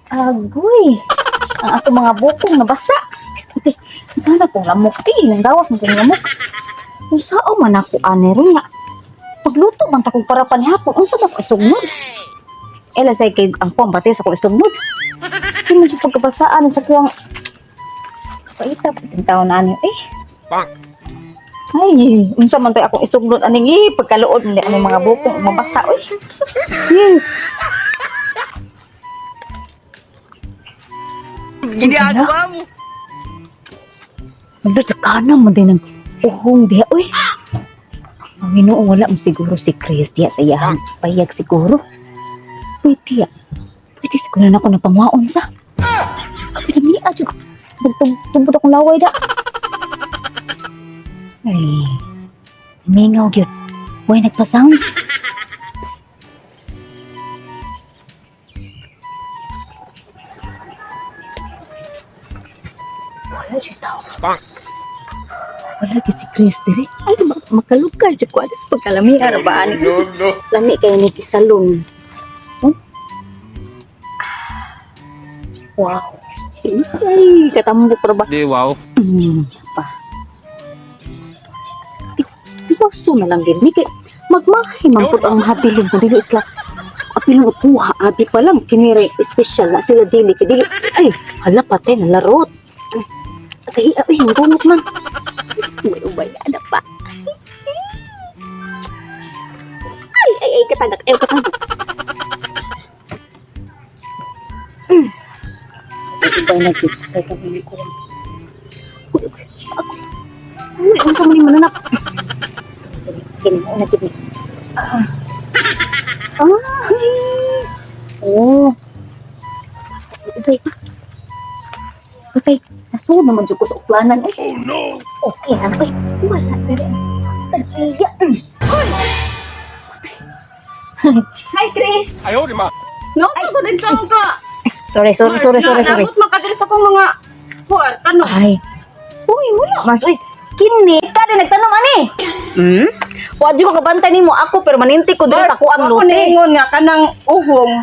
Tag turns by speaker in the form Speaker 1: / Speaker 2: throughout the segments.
Speaker 1: Agoy. Ang ato mga bukong nabasa. Ate, ano kong lamok ti, nang gawas mo kong lamok. Unsa man ako ani ron nga. Pagluto man ta kong para panihapon, unsa ba ko isugnod? Ela say kay ang kuang bate sa kong isugnod. Di man siya pagkabasaan sa kuang paita pag taon na ani. Eh, ay, unsa man tay akong isugnod aning eh, pagkaluod ni anong mga bukong mabasa oy. Sus.
Speaker 2: Ginagawa mo.
Speaker 1: Magdadakana man din ang uhong diha, uy. Ang Ginoo, wala mo siguro si Chris diha sa iyahang payag siguro. Pwede ah. Pwede siguro na ako napangwaon sa. Pinamiya, jud. Tugtong akong laway da. Ay, mingaw gyud. Way nagpa-sounds. Wala jud tao. Wala gyud si Chris dire. Ay, makalukal jud ko alis pagkalami ara ba ani
Speaker 2: No,
Speaker 1: Jesus.
Speaker 2: no.
Speaker 1: Lami kayo ni kisalon. Oh? Wow. Ay, katambok ra ba?
Speaker 3: Di, wow.
Speaker 1: Pa. Piwaso na lang din. Ni kay magmahi man pud ang habilin kung dili sila apilong upuha abi pa lang kinire special na sila dili kay dili ay hala patay na larot. Ay, ay, ang gunot man. Mas ubay ana pa. Ay, ay, ay, katagak. Ay, katagak. Ubay na gid. Kay kabili ko. Uy, uy, ako. Uy, unsa man ni mananap? Kini mo na gid ni. Ah. Ay. Oh. Ubay pa. Patay. Nasuod naman jud ko sa uplanan. Eh.
Speaker 2: Oh no.
Speaker 1: Okay lang. Uy, wala. Pero, tag-iya. Uy! Hi, Chris!
Speaker 2: Ayaw, di ma.
Speaker 4: No, ko nagtawag ka.
Speaker 1: Sorry, sorry, sorry, sorry, sorry.
Speaker 4: Nabot makadiri sa akong mga kwarta no.
Speaker 1: Ay. Uy, wala. Mars, uy. Kini, ka din nagtanom ani. Hmm? Wa jud ko kabantay nimo ako pero maninti ko diri sa kuang
Speaker 4: Ako
Speaker 1: lote.
Speaker 4: niingon nga kanang uhong.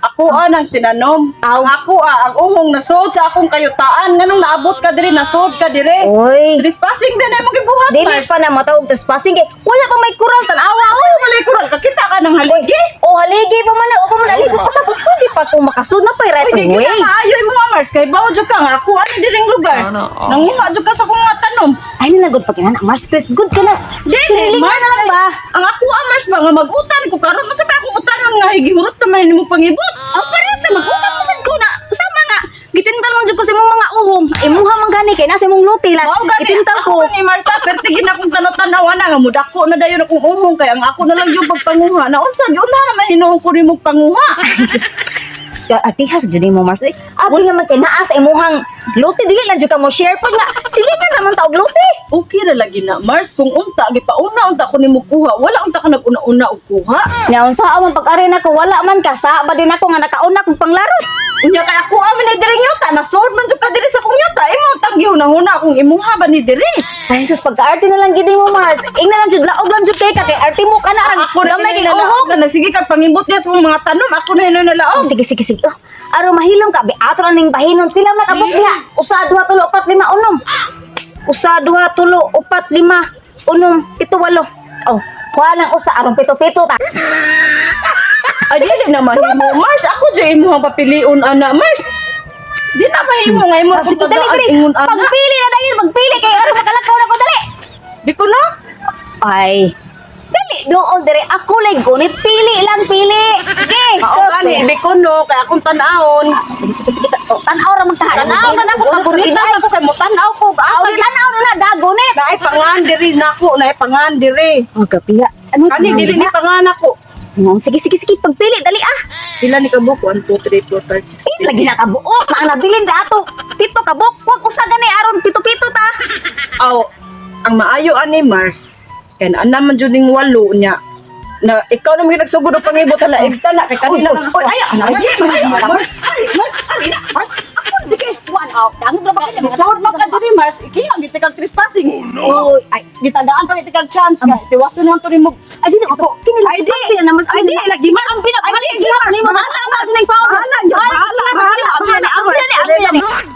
Speaker 4: Ako ang tinanom.
Speaker 1: Aw.
Speaker 4: Ang ako ang uhong nasod sa akong kayutaan. Nganong naabot ka diri, nasod ka diri.
Speaker 1: Uy.
Speaker 4: Trespassing din ay magibuhat,
Speaker 1: Dili
Speaker 4: Mars.
Speaker 1: pa na matawag trespassing kay wala pa may kural tan-awa.
Speaker 4: Ay, wala kural ka kita ka ng haligi.
Speaker 1: O haligi pa man na, o pa man aligo pa sa pwede pa kung makasud na pa right
Speaker 4: Uy, di
Speaker 1: away.
Speaker 4: kita maayo mo Mars kay bawo jud ka nga ako ani diring lugar. Nanguha jud ka sa akong mga tanom.
Speaker 1: Ay nalagod pa kinana Mars Chris, good ka na.
Speaker 4: Dili,
Speaker 1: Siniling ka
Speaker 4: Mars,
Speaker 1: na lang ba?
Speaker 4: Ang ako Mars ba nga mag-utan ko karon unsa ba akong utanon nga higihurot naman nimo pangibot?
Speaker 1: Ang pareha sa mag-utan mo sad ko na sama nga. Gitintal man jud ko sa imong mga uhong. Imuha man gani kay nasa imong luti lang.
Speaker 4: Mao gani.
Speaker 1: Itintal ko.
Speaker 4: Ako ni Marsa, pertigin akong tanaw-tanawa na nga mudako na dayon akong umong kay ang ako na lang yung pagpanguha. Na unsa giunha naman hinuon ko nimo panguha.
Speaker 1: Ay, sus. Atihas jud mo Mars. Eh, abi naman kay naa sa imuhang luti dili lang jud ka mo share pod nga silingan naman ta og luti.
Speaker 4: Okay ra lagi na Mars kung unta gipauna unta ko nimo kuha, wala unta ka nag-una-una og kuha.
Speaker 1: Nya unsa man pag-ari nako wala man ka sa ba din ako nga nakauna kong panglarot.
Speaker 4: Unya kay ako amin ni diri yuta, nasod man jud ka diri sa akong yuta. Imo tang gihunahuna akong imuha ba ni diri?
Speaker 1: Ay sus pagka-arte na lang gid mo Mars. Ingna lang jud laog lang jud kay ka kay arte mo kana rang
Speaker 4: Ako na
Speaker 1: gamay kay
Speaker 4: hinay
Speaker 1: uhong.
Speaker 4: na sige kag pangibot niya sa akong mga tanom, ako na hinay
Speaker 1: Oh,
Speaker 4: nalaog.
Speaker 1: sige sige sige. Oh, aro mahilom ka bi ato na ning bahinon pila man abot diha. Usa duha tulo upat lima unom. Usa duha tulo upat lima unom pito walo. Oh, kuha lang usa aron pito-pito ta.
Speaker 4: Ay dili na mahimo Mars, ako jud imuhang papilion ana Mars. Di na mahimo nga imo
Speaker 1: Ah, sige, dali, dali.
Speaker 4: ingon ana.
Speaker 1: Pagpili na dayon, magpili kay aron makalakaw na ko dali.
Speaker 4: Di ko na.
Speaker 1: Ay. Dali dool dire ako lay gunit pili lang pili. Sige,
Speaker 4: Mao
Speaker 1: sus.
Speaker 4: gani, di ko no, kay akong tan-awon.
Speaker 1: Sige sige sige. Oh, tan-aw ra man ka.
Speaker 4: Tan-aw na nako pagunitan ako kay mo tan-aw ko.
Speaker 1: Aw,
Speaker 4: Asa
Speaker 1: tan-aw na na dagunit.
Speaker 4: naay pangan diri nako, naay pangan diri.
Speaker 1: Oh, kapiya. Ano
Speaker 4: Kani dili ni pangan ako.
Speaker 1: Oh, sige sige sige pagpili dali ah.
Speaker 4: Pila ni kabuok? 1 2 3 4 5 6.
Speaker 1: Eh, lagi na kabuok na ang nabilin ra ato. Pito kabuk, wag usa gani aron pito-pito ta.
Speaker 4: Aw, ang maayo ani Mars. Kay naa man jud ning walo niya. Na ikaw na mo nagsugod og pangibot hala ibta na kay kanina.
Speaker 1: Oy, ay, ay, ay, ay,
Speaker 4: Mars. Mars, ali na.
Speaker 1: Mars, ako
Speaker 4: Sige.
Speaker 1: Kuan out. Dangog ra ba kayo?
Speaker 4: Isuod man ka diri, Mars, ikihang giti kag trespassing.
Speaker 1: Uy, ay,
Speaker 4: Gitagaan pa giti kag chance nga. Tiwason naman to nimo.
Speaker 1: Ay, dili ako. Kini
Speaker 4: Ay, di.
Speaker 1: Sila naman.
Speaker 4: Ay, di, lagi man.
Speaker 1: Ang pinag
Speaker 4: Ay, di, Mars. Bahala, Mars. Bahala, bahala, bahala, bahala, bahala, bahala.